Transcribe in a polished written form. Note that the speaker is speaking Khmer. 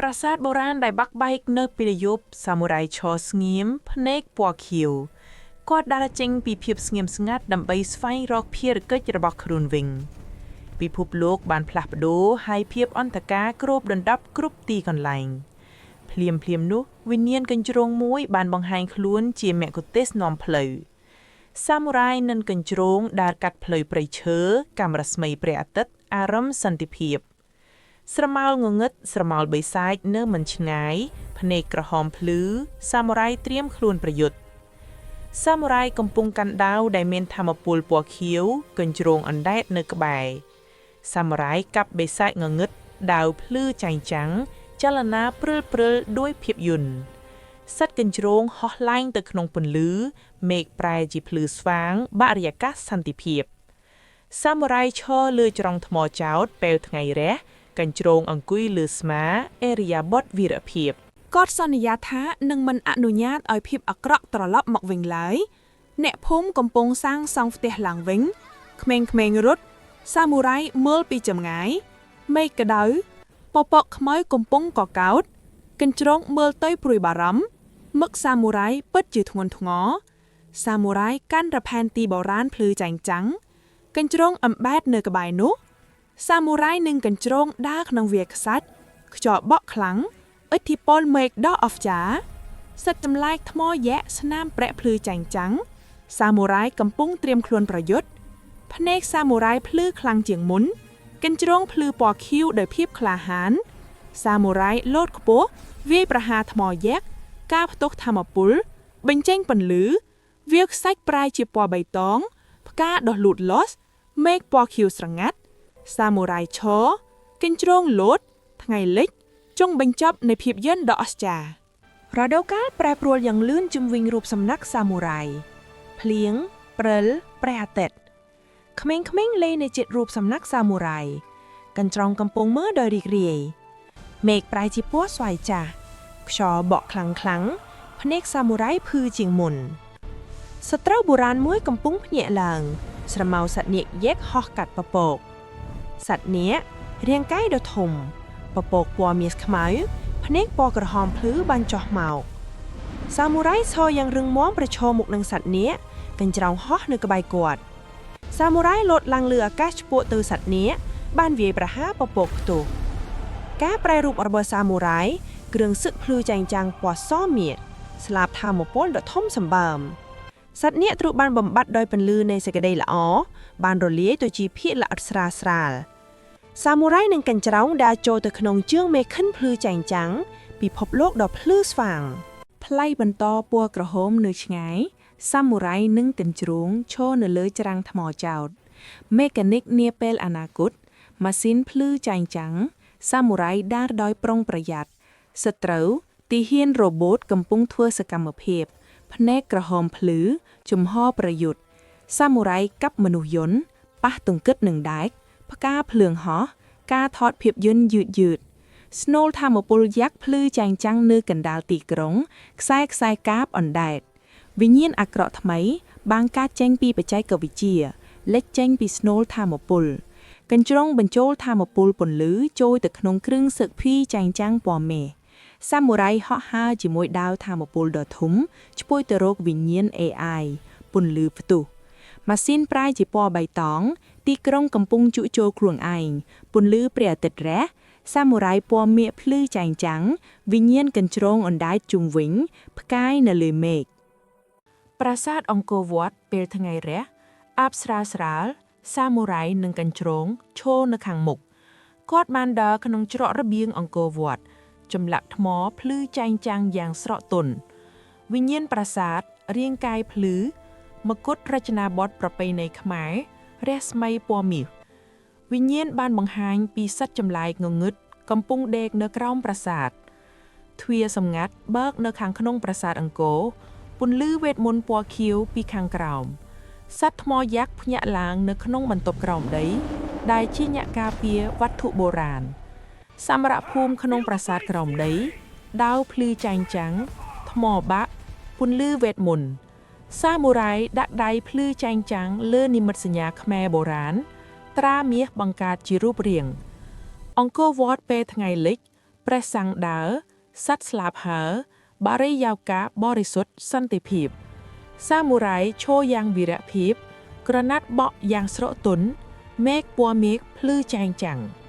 ប្រាសាទបុរាណដែលបាក់បែកនៅពេលយប់សាមូរ៉ៃឈរស្ងៀមភ្នែកពណ៌ខៀវគាត់ដើរចេញពីភាពស្ងៀមស្ងាត់ដើម្បីស្វែងរកភារកិច្ចរបស់ខ្លួនវិញពិភពលោកបានផ្លាស់ប្ដូរហើយភាពអន្តការគ្របដណ្ដប់គ្រប់ទីកន្លែងភ្លាមភ្លាមនោះវិញ្ញាណកញ្ជ្រោងមួយបានបង្ហាញខ្លួនជាមគ្គុទ្ទេសក៍នាំផ្លូវសាមូរ៉ៃនិងកញ្ជ្រោងដើរកាត់ផ្លូវព្រៃឈើកាំរស្មីព្រះអាទិត្យអារម្មណ៍សន្តិភាព ស្រមោលងងឹតស្រមោលបិសាចនៅមិនឆ្ងាយភ្នែកក្រហមភ្លឺសាមូរ៉ៃត្រៀមខ្លួនប្រយុទ្ធសាមូរ៉ៃកំពុងកាន់ដាវដែលមានធម៌ពលពណ៌ខៀវកញ្ជ្រោងអណ្ដែតនៅក្បែរសាមូរ៉ៃកាប់បិសាចងងឹតដាវភ្លឺចែងចាំងចលនាព្រិលព្រិលដោយភាពយន្តសត្វកញ្ជ្រោងហោះឡើងទៅក្នុងពន្លឺមេឃប្រែជាភ្លឺស្វាងបរិយាកាសសន្តិភាព សាមូរ៉ៃឈរលើច្រងថ្មចោតពេលថ្ងៃរះកញ្ជ្រោងអង្គុយលើស្មាអេរិយាបថវីរភាព គាត់សន្យាថានឹងមិនអនុញ្ញាតឲ្យភាពអាក្រក់ត្រឡប់មកវិញឡើយអ្នកភូមិកំពុងសាងសង់ផ្ទះឡើងវិញក្មេងៗរត់សាមូរ៉ៃមើលពីចម្ងាយមេឃក្តៅពពកខ្មៅកំពុងកកោតកញ្ជ្រោងមើលទៅព្រួយបារម្ភមឹកសាមូរ៉ៃពិតជាធ្ងន់ធ្ងរសាមូរ៉ៃកាន់រផែនទីបុរាណភ្លឺចែងចាំងកញ្ជ្រោងអំបែតនៅក្បែរនោះសាមូរ៉ៃនិងកញ្ជ្រោងដើរក្នុងវាលខ្សាច់ខ្យល់បក់ខ្លាំង ឥទ្ធិពលមេឃដ៏អស្ចារ្យសត្វចម្លែកថ្មយក្សស្នាមប្រែកភ្លឺចែងចាំងសាមូរ៉ៃកំពុងត្រៀមខ្លួនប្រយុទ្ធភ្នែកសាមូរ៉ៃភ្លឺខ្លាំងជាងមុនកញ្ជ្រោងភ្លឺពណ៌ខៀវដោយភាពក្លាហានសាមូរ៉ៃលោតខ្ពស់វាយប្រហារថ្មយក្សការផ្ទុះធម្មពលបញ្ចេញពន្លឺវាលខ្សាច់ប្រែជាពណ៌បៃតងផ្កាដុះលូតលាស់មេឃពណ៌ខៀវស្រងាត់សាមូរ៉ៃឈរកញ្ជ្រោងលោតថ្ងៃលិច ចុងបញ្ចប់នៃភាពយន្តដ៏អស្ចារ្យ រដូវកាលប្រែប្រួលយ៉ាងលឿនជុំវិញរូបសំណាកសាមូរ៉ៃភ្លៀងព្រិលព្រះអាទិត្យក្មេងៗលេងនៅជិតរូបសំណាកសាមូរ៉ៃកញ្ជ្រោងកំពុងមើលដោយរីករាយមេឃប្រែជាពណ៌ស្វាយចាស់ខ្យល់បក់ខ្លាំងខ្លាំងៗភ្នែកសាមូរ៉ៃភ្លឺជាងមុនសត្រូវបុរាណមួយកំពុងភ្ញាក់ឡើង ស្រមោលសត្វនាគយក្សហោះកាត់ពពកសត្វនាគរាងកាយដ៏ធំពពកពណ៌មាសខ្មៅភ្នែកពណ៌ក្រហមភ្លឺបានចុះមកសាមូរ៉ៃឈរយ៉ាងរឹងមាំប្រឈមមុខនឹងសត្វនាគកញ្ច្រោងហោះនៅក្បែរគាត់សាមូរ៉ៃលោតឡើងលើអាកាសឆ្ពោះទៅសត្វនាគបានវាយប្រហារពពកផ្ទុះការប្រែរូបរបស់សាមូរ៉ៃគ្រឿងសឹកភ្លឺចែងចាំងពណ៌សមាសស្លាបថាមពលដ៏ធំសម្បើម សត្វនាគត្រូវបានបំបត្តិដោយពន្លឺនៃសេចក្តីល្អបានរលាយទៅជាភាគល្អិតស្រាលស្រាលសាមូរ៉ៃនិងកញ្ច្រោងដើរចូលទៅក្នុងជើងមេឃិនភ្លឺចែងចាំងពិភពលោកដ៏ភ្លឺស្វាង ផ្លៃបន្តពណ៌ក្រហមនៅឆ្ងាយសាមូរ៉ៃនិងកញ្ជ្រោងឈរនៅលើច្រាំងថ្មចោតមេកានិកនាពេលអនាគតម៉ាស៊ីនភ្លឺចែងចាំងសាមូរ៉ៃដើរដោយប្រុងប្រយ័ត្នសត្រូវទីហ៊ានរ៉ូបូតកំពុងធ្វើសកម្មភាពភ្នែកក្រហមភ្លឺជំហរប្រយុទ្ធសាមូរ៉ៃកាប់មនុស្សយន្តប៉ះទង្គិចនឹងដែកផ្កាភ្លើងហោះការថតភាពយន្តយឺតយឺត ស្នូលធម្មពលយក្សភ្លឺចែងចាំងនៅកណ្ដាលទីក្រុងខ្សែខ្សែកាបអណ្ដែតវិញ្ញាណអាក្រក់ថ្មី បានកើតចេញពីបច្ចេកវិទ្យាលេចចេញពីស្នូលធម្មពលកញ្ជ្រោងបញ្ចូលធម្មពលពន្លឺចូលទៅក្នុងគ្រឿងសឹកភីចែងចាំងពណ៌មាសសាមូរ៉ៃហក់ហើរជាមួយដាវធម្មពលដ៏ធំឆ្ពោះទៅរកវិញ្ញាណ AI ពន្លឺផ្ទុះម៉ាស៊ីនប្រែជាពណ៌បៃតង ទីក្រុងកំពុងជក់ចូលខ្លួនឯងពន្លឺព្រះអាទិត្យរះ សាមូរ៉ៃពណ៌មាសភ្លឺចែងចាំងវិញ្ញាណកញ្ជ្រោងអណ្ដែតជុំវិញផ្កាយនៅលើមេឃ ប្រាសាទអង្គរវត្តពេលថ្ងៃរះអាបស្រាលស្រាលសាមូរ៉ៃនិងកញ្ជ្រោងឈរនៅខាងមុខគាត់បានដើរក្នុងច្រករបៀងអង្គរវត្តចម្លាក់ថ្មភ្លឺចែងចាំងយ៉ាងស្រក់ទន់វិញ្ញាណប្រាសាទរាងកាយភ្លឺមកុដរចនាបថប្រពៃណីខ្មែររស្មីពណ៌មាសវិញ្ញាណបានបង្ហាញពីសត្វចម្លែកងងឹតកំពុងដេកនៅក្រោមប្រាសាទទ្វារសម្ងាត់បើកនៅខាងក្នុងប្រាសាទអង្គរ ពន្លឺវេទមន្តពណ៌ខៀវពីខាងក្រោមសត្វថ្មយក្សភ្ញាក់ឡើងនៅក្នុងបន្ទប់ក្រោមដី ដែលជាអ្នកការពារវត្ថុបុរាណសមរភូមិក្នុងប្រាសាទក្រោមដីដាវភ្លឺចែងចាំងថ្មបាក់ពន្លឺវេទមន្តសាមូរ៉ៃដាក់ដៃភ្លឺចែងចាំងលើនិមិត្តសញ្ញាខ្មែរបុរាណត្រាមាសបង្កើតជារូបរាង អង្គរវត្តពេលថ្ងៃលិច ព្រះសង្ឃដើរសត្វស្លាបហើរបរិយាកាសបរិសុទ្ធសន្តិភាព សាមូរ៉ៃឈរយ៉ាងវីរភាព ក្រណាត់បក់យ៉ាងស្រទន់មេឃពណ៌មេឃភ្លឺចែងចាំង។